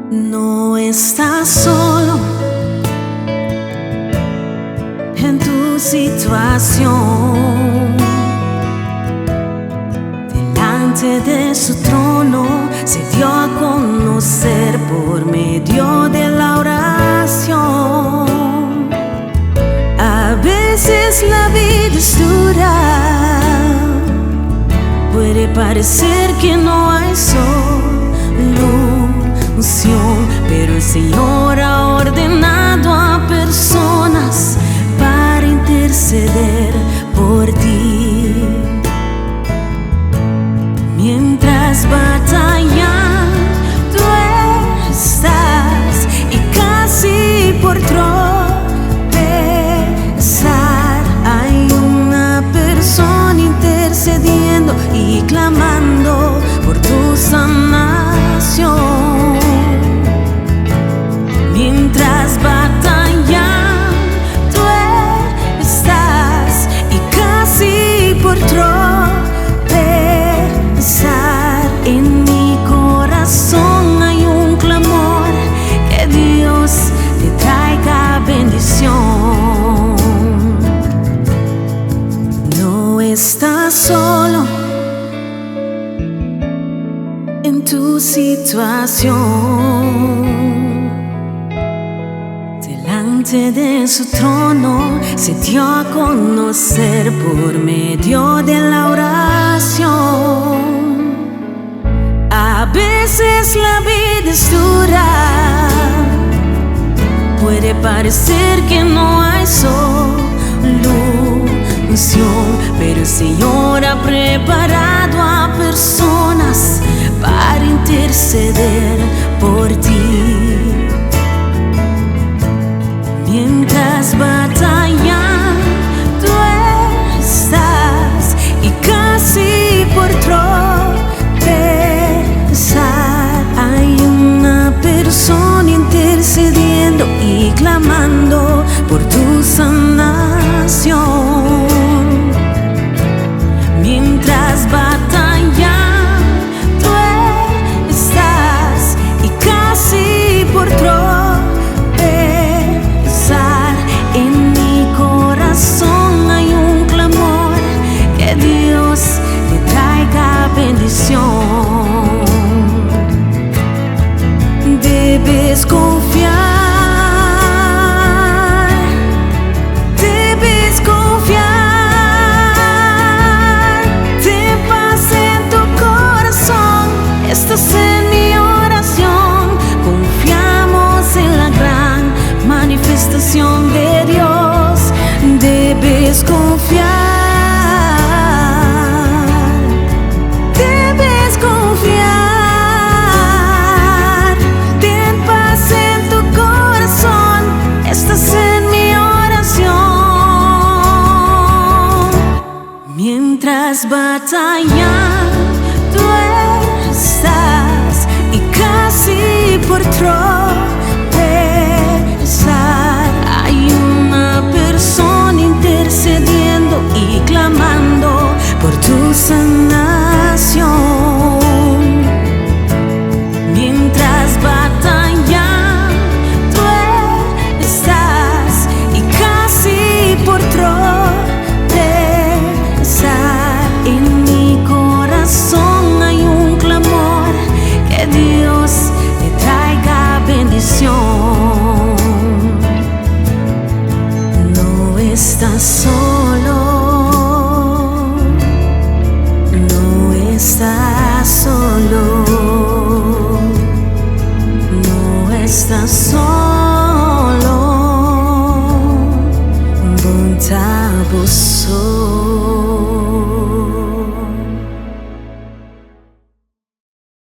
No estás solo en tu situación. Delante de su trono se dio a conocer por medio de la oración. A veces la vida es dura, puede parecer que no hay solución, pero el Señor ha ordenado a personas para interceder por ti. Mientras batallando estás y casi por tropezar, hay una persona intercediendo y clamando por tu sanación. Mientras batallando estás y casi por tropezar, en mi corazón hay un clamor que Dios te traiga bendición. No estás solo en tu situación. Delante de su trono se dio a conocer por medio de la oración. A veces la vida es dura, puede parecer que no hay solución, pero el Señor ha preparado a personas para interceder por ti. Mientras batallando estás y casi por tropezar, hay una persona intercediendo y clamando por tu sanación. Mientras batallando estás y casi por tropezar, en mi corazón hay un clamor que Dios te traiga bendición. Debes confiar, debes confiar. Ten paz en tu corazón, estás en mi oración. Confiamos en la gran manifestación de Dios. Debes confiar, debes confiar. Ten paz en tu corazón, estás en mi oración. Mientras batallando estás y casi por tropezar,